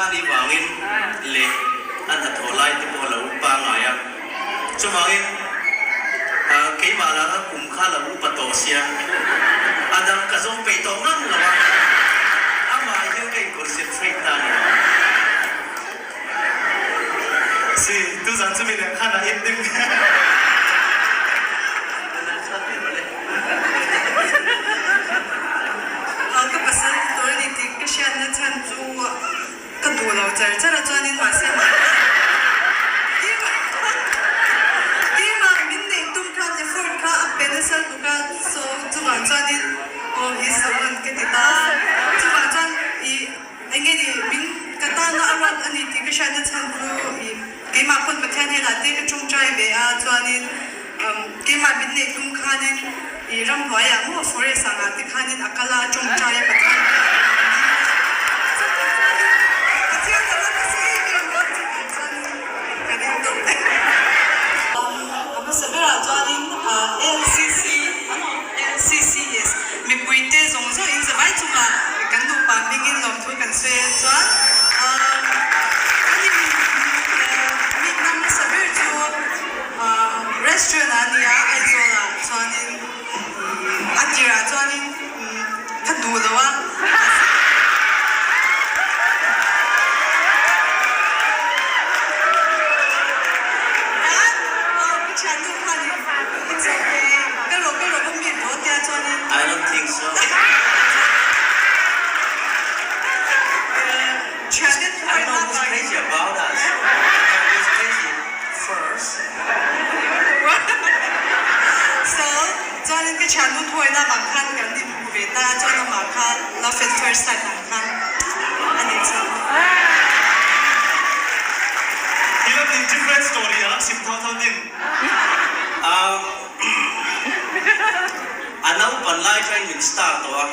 kha nih vangin leh a hnathawh lai te pawh a lo pangngai a. Chuvangin keimah laka kum kha lo upa tawh sia, a dang ka zawng peih tawh ngang lo a, amah hian ka in-concentrate ta a ni. Si, tuzan chu mi leh khan a ending. Ka pasal tur a ni tih ka hriatna chhan chu ka duh lo char char a chuanin mahse keimah min neih tum khan effort kha a pe nasa lutuk a so chuvang chuanin aw he's the one ka ti ta chuvang chuan ih Enge ni min ka tana a ruat a ni tih ka hriatna chhan chu i keimah pawn Pathian hnenah te ka tawngtai ve a, chuanin keimah min neih tum khanin i ramhnuaiah maw forest angah te khanin a kal a, a tawngtai a Pathian Pathian a ruat nasa em em a, chuvang chuanin ka ring tawp. A hmasa berah chuanin LCC LCC yes mipuite zawng zawng in zavai chungah kan nupa hmingin lawmthu kan sawi a chuan kan in meet na hmasa ber chu restaurant ah a ni a Aizawl ah chuanin a tirah chuanin ka duh lo a. I don't think so. I know who's crazy about us. I know who's crazy first. So, chuanin ka thiannu thuawina vang khan kan inhmu ve ta a, chuan amah kha love at first sight ang khan a nih chu. Hi lam nih different story a rak sim thotho ding. Um, a naupan lai khan min star tawh a.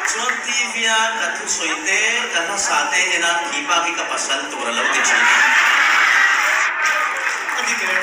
Chuan TV a ka thusawi te, ka hlasa te en a, khi pa khi ka pasal tur a lo ti thin a. A dik em?